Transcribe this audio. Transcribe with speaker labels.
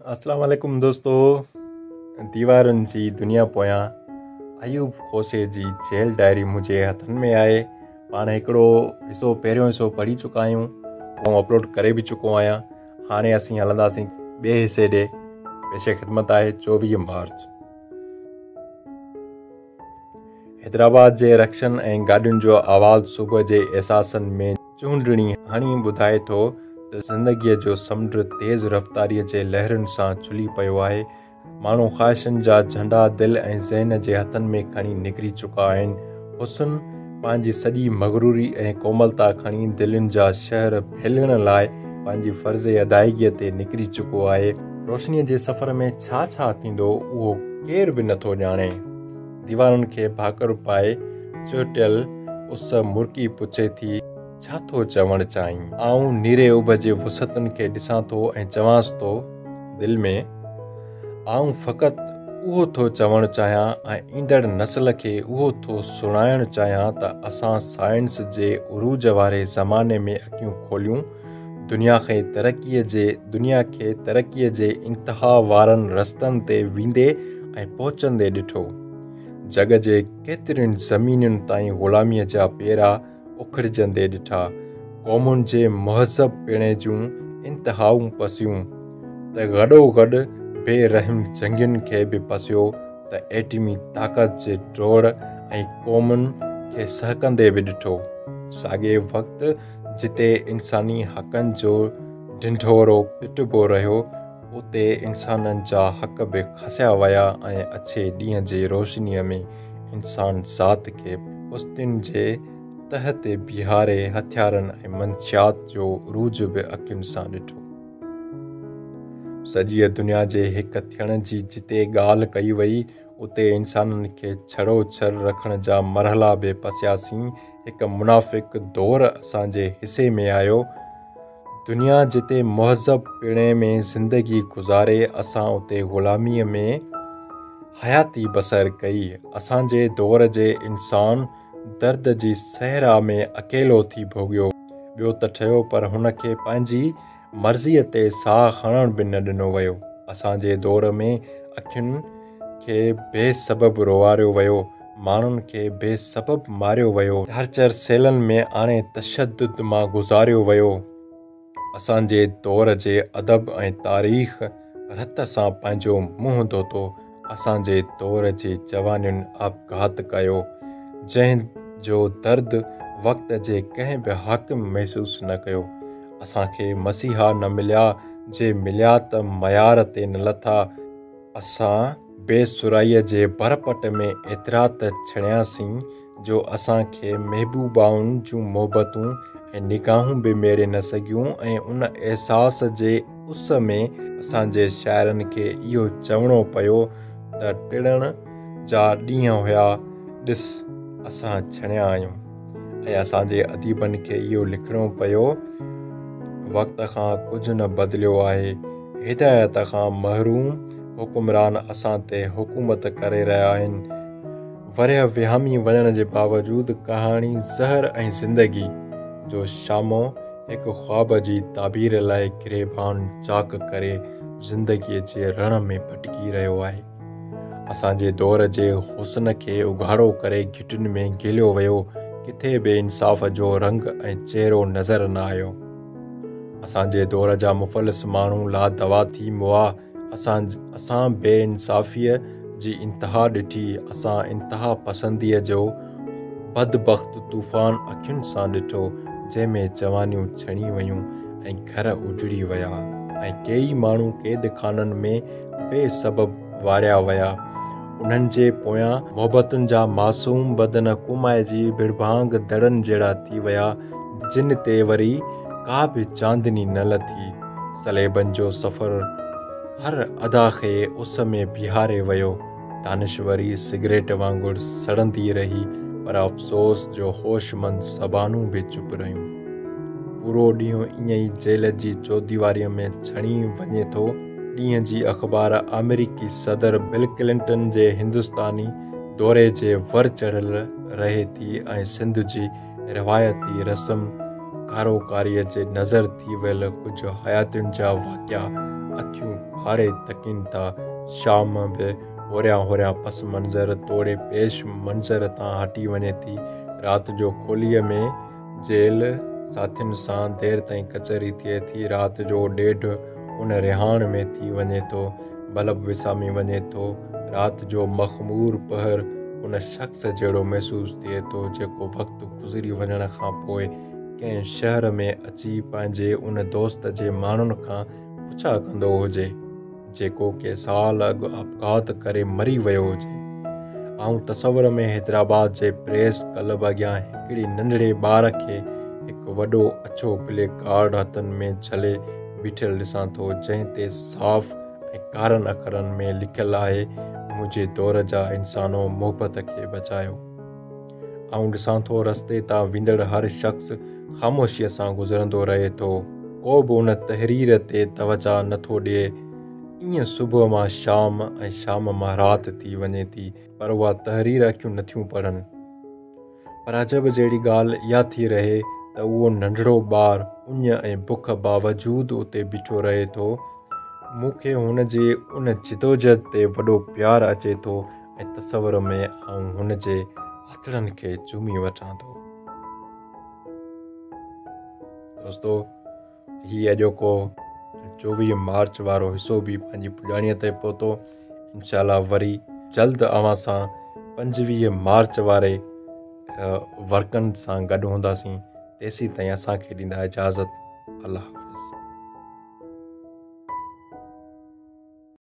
Speaker 1: اسلام عليڪم دوستو ديوارن جي دنيا پويان ايوب کوسي جي جيل ڊائري منهنجي هٿن ۾ آهي. پاڻ هڪڙو حصو پهريون حصو پڙهي چڪا آهيون، آئون اپلوڊ ڪري به چڪو آهيان. هاڻي اسين هلنداسين ٻئي حصي ڏي. پيش خدمت آهي 24 مارچ. حيدرآباد جي رڪشن ۽ گاڏين جو آواز صبح جي احساسن ۾ چهنڊڙي هڻي ٻڌائي ٿو ته زندگيء جو سمنڊ تيز رفتاريء جي لهرن سان ڇلي پيو آهي. ماڻهو خواهشن جا جهنڊا دل ۽ ذهن جي هٿن ۾ کڻي نڪري چڪا آهن. حسن پنهنجي سڄي مغروري ۽ ڪوملتا کڻي دلين جا شهر ڦهلڻ لاء پنهنجي فرض ادائگيء تي نڪري چڪو آهي. روشنيء جي سفر ۾ ڇا ڇا ٿيندو اهو ڪير به نٿو ڄاڻي. ديوارن کي ڀاڪر پائي چهٽيل اس مرڪي پڇي ٿي، ڇا ٿو چوڻ چاهين؟ آئون نيري اڀ جي وسعتن کي ڏسان ٿو ۽ چوانس ٿو دل ۾، آئون فقط اهو ٿو چوڻ چاهيان ۽ ايندڙ نسل کي اهو ٿو سڻائڻ چاهيان ته اسان سائنس جي عروج واري زماني ۾ اکيون کوليون، دنيا کي ترقيء جي دنيا کي ترقيء جي انتها وارن رستن تي ويندي ۽ پهچندي ڏٺو. جڳ جي ڪيترين زمينن تائين غلاميء جا پيرا اکڙجندي ڏٺا. قومن جي مهذب پڻي جون انتهائون پسيون ته گڏوگڏ بي رحم جنگين کي به پسيو ته ايٽمي طاقت جي ڊوڙ ۽ قومن کي سهڪندي به ڏٺو. ساڳئي وقت جتي انساني حقن جو ڍنڍورو پٽبو رهيو، اتي انسانن جا حق به کسيا ويا ۽ اڇي ڏينهن جي روشنيء ۾ انسان ذات کي پستين جي تهه تي بيهاري هٿيارن ۽ منشيات جو عروج به اکين سان ڏٺو. سڄيء دنيا جي هڪ ٿيڻ جي جتي ڳالهه ڪئي وئي، اتي انسانن کي ڇڙوڇڙ رکڻ جا مرحلا به پسياسين. هڪ منافق دور اسان جي حصي ۾ آيو. دنيا جتي مهذب پڻي ۾ زندگي گذاري، اسان اتي غلاميء ۾ حياتي بسر ڪئي. اسان جي دور جي انسان درد جي صحرا ۾ اڪيلو ٿي ڀوڳيو. ٻيو ته ٺهيو پر هن کي پنهنجي مرضيء تي ساهه کڻڻ به نه ڏنو ويو. اسان جي دور ۾ اکين کي بي سبب روئاريو ويو، ماڻهن کي بي سبب ماريو ويو، ٽارچر سيلن ۾ آڻي تشدد مان گذاريو ويو. اسان جي دور جي ادب ۽ تاريخ رت سان پنهنجو منهن ڌوتو. اسان جي دور جي جوانين آپگهات ڪيو، جنهن جو درد وقت جي ڪنهن به حاڪم محسوس نه ڪيو. اسان کي مسيحا نه مليا، جي مليا ته معيار تي نه لٿا. اسان بي سرائيء جي برپٽ ۾ ايترا ته ڇڻياسين، جو اسان کي محبوبائن جون محبتون ۽ نگاهون به ميڙي نه سگهيون ۽ ان احساس جي اس ۾ اسان جي شاعرن کي اهو چوڻو پيو ته ٽڙڻ جا ڏينهن هيا، ڏس اسان ڇڻيا آهيون ۽ اسان جي اديبن کي اهو لکڻو پيو وقت کان ڪجهه نه بدليو آهي، هدايت کان محروم حڪمران اسان تي حڪومت ڪري رهيا آهن. ورهيه وهامي وڃڻ جي باوجود ڪهاڻي زهر ۽ زندگي جو شامو هڪ خواب جي تعبير لاء گريبان چاڪ ڪري زندگيء جي رڻ ۾ ڀٽڪي رهيو آهي. اسان جي دور جي حسن کي اگهاڙو ڪري گهٽين ۾ گهليو ويو، ڪٿي به انصاف جو رنگ ۽ چهرو نظر نه آيو. اسان جي دور جا مفلس ماڻهو لا دوا ٿي مئا. اسان اسان بي انصافيء جي انتها ڏٺي، اسان انتها پسنديء جو بدبخت طوفان اکين سان ڏٺو، جنهن ۾ جوانيون ڇڻي ويون ۽ گهر اجڙي ويا ۽ ڪيئي ماڻهو قيد خانن ۾ بي سبب واڙيا ويا. انهن جي پويان محبتن جا معصوم بدن ڪومائجي ڀڙڀانگ دڙن جهڙا ٿي ويا، جن تي وري ڪا به چاندني نه لٿي. صليبن جو سفر هر ادا کي اس ۾ بيهاري ويو. دانشوري سگريٽ وانگر سڙندي رهي، پر افسوس جو هوشمند زبانون به چپ رهيون. پورو ڏينهن ائين ئي جيل جي چوديواريء ۾ ڇڻي وڃي ٿو. ڏينهن جي اخبار آمريڪي صدر بل ڪلنٽن جي هندستاني دوري جي ور چڙهيل رهي ٿي ۽ سنڌ جي روايتي رسم ڪاروڪاريء جي نذر ٿي ويل ڪجهه حياتين جا واقعا اکيون ڦاڙي تڪين ٿا. شام به هوريان هوريان پس منظر توڙي پيش منظر تان هٽي وڃي ٿي. رات جو کوليء ۾ جيل ساٿين سان دير تائين ڪچهري ٿئي ٿي. رات جو ڏيڍ ان رهاڻ ۾ ٿي وڃي ٿو. بلب وسامي وڃي ٿو. رات جو مخمور پهر ان شخص جهڙو محسوس ٿئي ٿو، جيڪو وقت گذري وڃڻ کان پوء ڪنهن شهر ۾ اچي پنهنجي ان دوست جي ماڻهن کان پڇا ڪندو هجي، جيڪو ڪي سال اڳ آپگهات ڪري مري ويو هجي. آئون تصور ۾ حيدرآباد جي پريس ڪلب اڳيان هڪڙي ننڍڙي ٻار کي هڪ وڏو اڇو پلي ڪارڊ هٿن ۾ جهلي بيٺل ڏسان ٿو، جنهن تي صاف ۽ ڪارن اکرن ۾ لکيل آهي، منهنجي دور جا انسانو محبت کي بچايو. آئون ڏسان ٿو رستي تان ويندڙ هر شخص خاموشيء سان گذرندو رهي ٿو. ڪو به ان تحرير تي توجه نه ٿو ڏئي. ائين صبح مان شام ۽ شام مان رات ٿي وڃي ٿي، پر اها تحرير اکيون نٿيون پڙهن. پر عجب جهڙي ڳالهه اها ٿي رهي ته اهو ننڍڙو ٻار اڃ ۽ بک باوجود اتي بيٺو رهي ٿو. مون کي هن جي ان جدوجهد تي وڏو پيار اچي ٿو ۽ تصور ۾ آئون هن جي هٿڙن کي چمي وٺان ٿو. دوستو هي اڄوڪو 24 مارچ وارو حصو به پنهنجي پڄاڻيء تي پهتو. انشاء الله وري جلد اوهان سان 25 مارچ واري ورقن سان گڏ هونداسين. تيسين تائين اسان کي ڏيندا اجازت. الله حافظ.